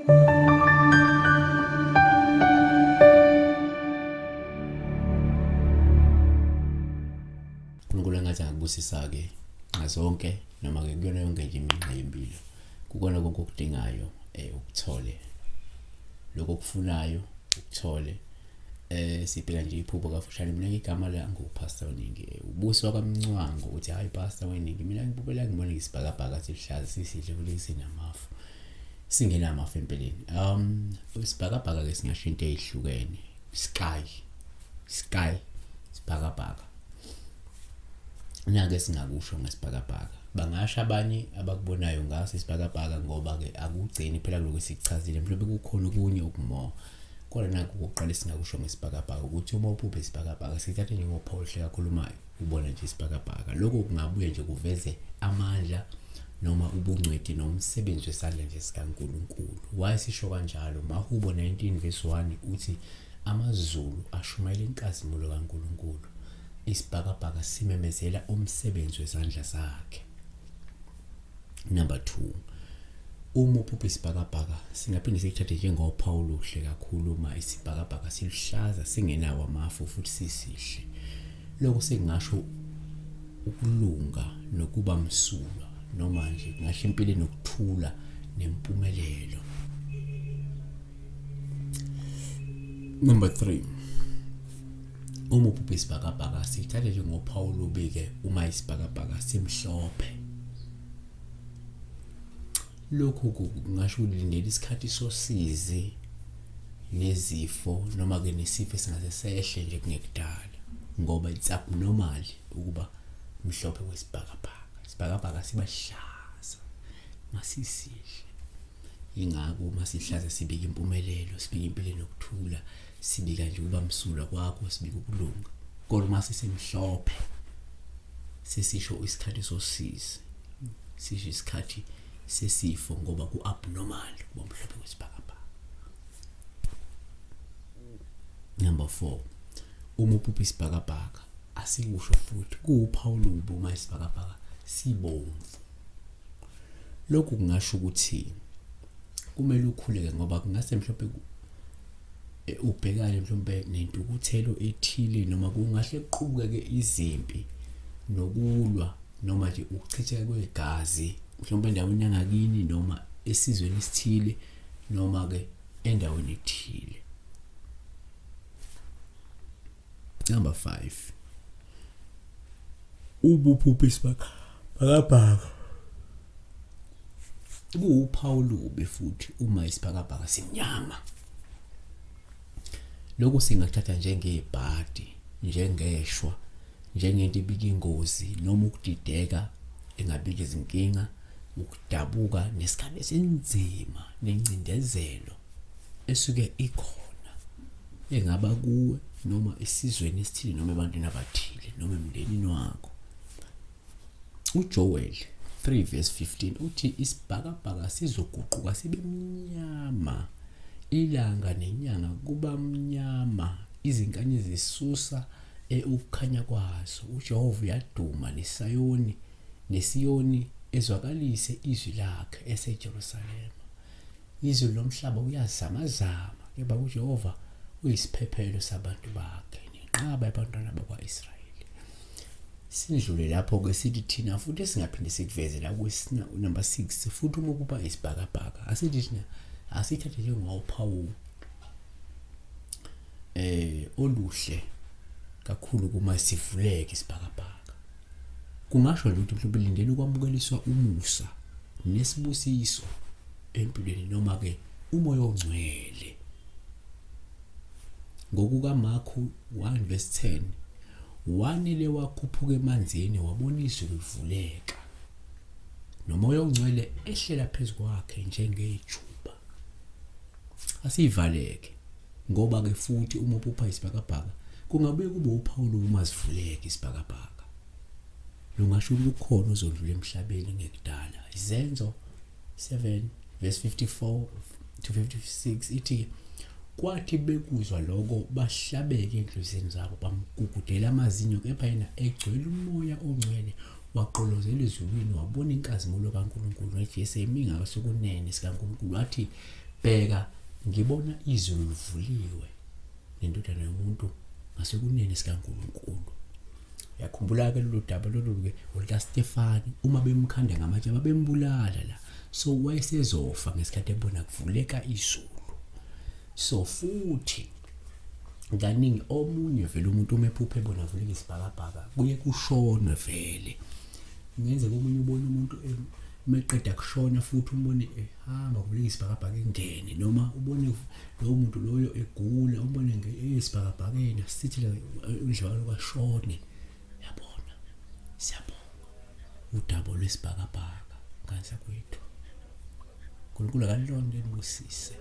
uNkulunkulu engathi angakubusisa-ke nxa zonke noma-ke kuyona yonke nje iminxa yempilo kukona konke okudingayo ukuthole lokho okufunayo ukuthole. Sibheka nje iphupho kafushane. Mina igama la nguPastor Weningi, ubuso wakaMncwango uthi hayi Pastor Weningi, mina ngibukela ngibona isibhakabhaka siluhlaza sisihle futhi sinamafu, singenamafu empeleni. Isibhakabhaka ke singasho into ezihlukene, sky sky isibhakabhaka. Nake singakusho ngesibhakabhaka, bangasho abanye abakubonayo ngaso isibhakabhaka, ngoba ke akugcini phela kuloko esikuchazile, mhlawumbe kukhona okunye okumo. Kodwa nakho okokuqala esingakusho ngesibhakabhaka ukuthi uma uphupha isibhakabhaka sithathe njengophawu oluhle kakhulumayo, ubona nje isibhakabhaka. Lokho kungabuye nje kuveze amandla noma ubungcweti nomsebenzi wesandla nje sikaNkulunkulu. Why sisho kanjalo? Mahubo 19 verse 1 uthi amazulu ashumayela inkazimulo kaNkulunkulu, isibhakabhaka simemezela umsebenzi wezandla zakhe. Number 2, uma uphupha isibhakabhaka singaphinde sikuthathe njengophawu oluhle kakhulu uma isibhakabhaka siluhlaza singenawo amafu futhi sisihle. Lokho sekungasho ukulunga nokuba msulwa, noma nje kungasho impilo enokuthula nempumelelo. Number 3, uma uphupha isibhakabhaka sithathe njengophawu olubi-ke uma isibhakabhaka simhlophe. Lokhu kungasho ulindele isikhathi sosizi nezifo noma ke nesifo esingase sehle nje kungekudala, ngoba it's abnormal ukuba mhlophe kwesibhakabhaka. Isibhakabhaka sibahlaza masisihle, ingakho uma sihlaza sibika impumelelo, sibika impilo enokuthula, sibika nje ukuba msulwa kwakho, sibika ukulunga. Kodwa uma sisemhlophe sesisho isikhathi sosizi, sisho isikhathi sesifo, ngoba ku-abnormal kuba mhlophe kwesibhakabhaka. Number 4, uma uphupha isibhakabhaka asikusho futhi kuwuphawu olubi uma isibhakabhaka sibomvu. Lokhu kungasho ukuthi kumele ukhuleke, ngoba kungase mhlawumbe ubhekane mhlawumbe nentukuthelo ethile, noma kungahle kuqhubeke izimpi nokulwa, noma nje ukuchitheka kwegazi mhlawumbe endaweni yangakini noma esizweni esithile noma ke endaweni ethile. Number 5, ubuphupha isibhakabhaka kuwuphawu olubi futhi uma isibhakabhaka simnyama. Lokhu singakuthatha njengebhadi, njengeshwa, njengento ebika ingozi noma ukudideka, engabika izinkinga, ukudabuka nesikhathi esinzima nengcindezelo esuke ikhona, engaba kuwe noma esizweni esithile noma ebantwini abathile noma emndenini wakho. UJoel 3 verse 15 uthi isibhakabhaka sizoguquka sibe mnyama, ilanga nenyanga kuba mnyama, izinkanyezi zisusa ukukhanya kwazo. uJehova uyaduma neSayoni, neSiyoni ezwakalise izwi lakhe eseJerusalema. Izwe lomhlaba uyazamazama, kepha uJehova uyisiphephelo sabantu bakhe nenqaba yabantwana bakwa-Israyeli. Sindlule lapho-ke sithi thina futhi esingaphinde sikuveze la number 6 futhi uma kuba isibhakabhaka asithi thina asithathe njengophawu oluhle kakhulu kuma sivuleke isibhakabhaka. Kungasho nje ukuthi mhlawumbe lindele ukwamukeliswa umusa nesibusiso empilweni noma ke umoya ongcwele. Ngokuka Marku 1 verse 10, wanele wakhuphuka emanzini wabona izulu livuleka nomoya ongcwele ehlela phezu kwakhe njengejuba. Asivaleke ngoba ke futhi uma uphupha isibhakabhaka kungabuye kube uphawu uma sivuleke isibhakabhaka, lungasho ukuthi kukhona ozodlula emhlabeni ngekudala. Izenzo 7 verse 54 to 56 ithi kwathi bekuzwa lokho bahlabeke enhliziyweni zabo, bamgugudela amazinyo, kepha yena egcwele umoya ongcwele waqolozela ezulwini, wabona inkazimulo kaNkulunkulu noJesu emi ngasokunene sikaNkulunkulu, wathi Bheka ngibona izulu livuliwe nendodana yomuntu ngasekunene sikaNkulunkulu. Uyakhumbula ke lolu daba lolu ke olukaStefani uma bemkhanda ngamatshe babembulala la. So wayesezofa ngesikhathi ebona kuvuleka izulu. So futhi kaningi omunye vele umuntu uma ephupha ebona vuleka isibhakabhaka kuye kushonwe vele. Kungenzeka omunye ubone umuntu meqeda kushona futhi umbone ehamba kuvuleka isibhakabhaka engene noma ubone lowo muntu loyo egula umbone esibhakabhakeni asithi udlalo kwashone yabona. Siyabonga udaba lwesibhakabhaka nganisa kwethu. uNkulunkulu akalilonke nibusise.